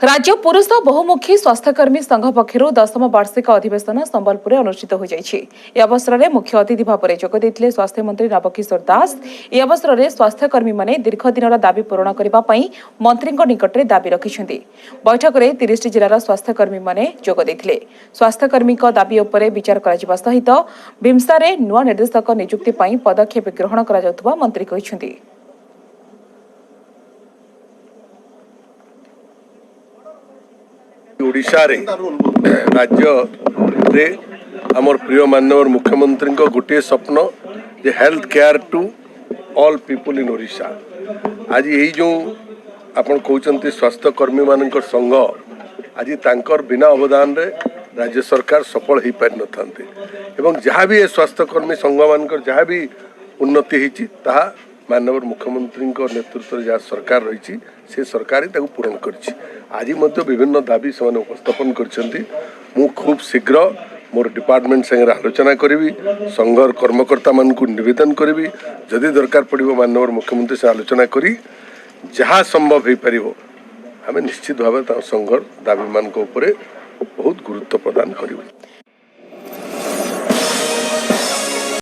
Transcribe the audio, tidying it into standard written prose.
ରାଜ୍ୟ ପୁରୁଷ ବହୁମୁଖୀ ସ୍ୱାସ୍ଥ୍ୟକର୍ମୀ ସଂଘ ପକ୍ଷରୁ ଦଶମ ବାର୍ଷିକ ଅଧିବେଶନ ସମ୍ବଲପୁରରେ ଅନୁଷ୍ଠିତ ହୋଇଯାଇଛି। ଏହି ଅବସରରେ ମୁଖ୍ୟ ଅତିଥି ଭାବରେ ଯୋଗ ଦେଇଥିଲେ ସ୍ୱାସ୍ଥ୍ୟମନ୍ତ୍ରୀ ନବକିଶୋର ଦାସ। ଏହି ଅବସରରେ ସ୍ୱାସ୍ଥ୍ୟକର୍ମୀମାନେ ଦୀର୍ଘ ଦିନର ଦାବି ପୂରଣ କରିବା ପାଇଁ ମନ୍ତ୍ରୀଙ୍କ ନିକଟରେ ଦାବି ରଖିଛନ୍ତି। ବୈଠକରେ 30ଟି ଜିଲ୍ଲାର ସ୍ୱାସ୍ଥ୍ୟକର୍ମୀମାନେ ଯୋଗ ଦେଇଥିଲେ। ସ୍ୱାସ୍ଥ୍ୟକର୍ମୀଙ୍କ ଦାବି ଉପରେ ବିଚାର କରାଯିବା ସହିତ ଭିମ୍ସାରରେ ନୂଆ ନିର୍ଦ୍ଦେଶକ ନିଯୁକ୍ତି ପାଇଁ ପଦକ୍ଷେପ ଗ୍ରହଣ କରାଯାଉଥିବା ମନ୍ତ୍ରୀ କହିଛନ୍ତି। ଓଡ଼ିଶାରେ, ରାଜ୍ୟରେ ଆମର ପ୍ରିୟ ମାନ୍ୟବର ମୁଖ୍ୟମନ୍ତ୍ରୀଙ୍କ ଗୋଟିଏ ସ୍ୱପ୍ନ ଯେ health care to all people in Odisha। ଆଜି ଏଇ ଯେଉଁ ଆପଣ କହୁଛନ୍ତି ସ୍ୱାସ୍ଥ୍ୟକର୍ମୀମାନଙ୍କର ସଂଘ, ଆଜି ତାଙ୍କର ବିନା ଅବଦାନରେ ରାଜ୍ୟ ସରକାର ସଫଳ ହେଇପାରିନଥାନ୍ତେ ଏବଂ ଯାହା ବି ଏ ସ୍ୱାସ୍ଥ୍ୟକର୍ମୀ ସଂଘମାନଙ୍କର ଯାହା ବି ଉନ୍ନତି ହେଇଛି, ତାହା ମାନ୍ୟବର ମୁଖ୍ୟମନ୍ତ୍ରୀଙ୍କ ନେତୃତ୍ୱରେ ଯାହା ସରକାର ରହିଛି, ସେ ସରକାର ହିଁ ତାକୁ ପୂରଣ କରିଛି। ଆଜି ମଧ୍ୟ ବିଭିନ୍ନ ଦାବି ସେମାନେ ଉପସ୍ଥାପନ କରିଛନ୍ତି। ମୁଁ ଖୁବ୍ ଶୀଘ୍ର ମୋର ଡିପାର୍ଟମେଣ୍ଟ ସାଙ୍ଗରେ ଆଲୋଚନା କରିବି, ସଂଘର କର୍ମକର୍ତ୍ତାମାନଙ୍କୁ ନିବେଦନ କରିବି। ଯଦି ଦରକାର ପଡ଼ିବ, ମାନ୍ୟବର ମୁଖ୍ୟମନ୍ତ୍ରୀ ସେ ଆଲୋଚନା କରି ଯାହା ସମ୍ଭବ ହେଇପାରିବ, ଆମେ ନିଶ୍ଚିତ ଭାବେ ତାଙ୍କ ସଂଘର ଦାବିମାନଙ୍କ ଉପରେ ବହୁତ ଗୁରୁତ୍ୱ ପ୍ରଦାନ କରିବୁ।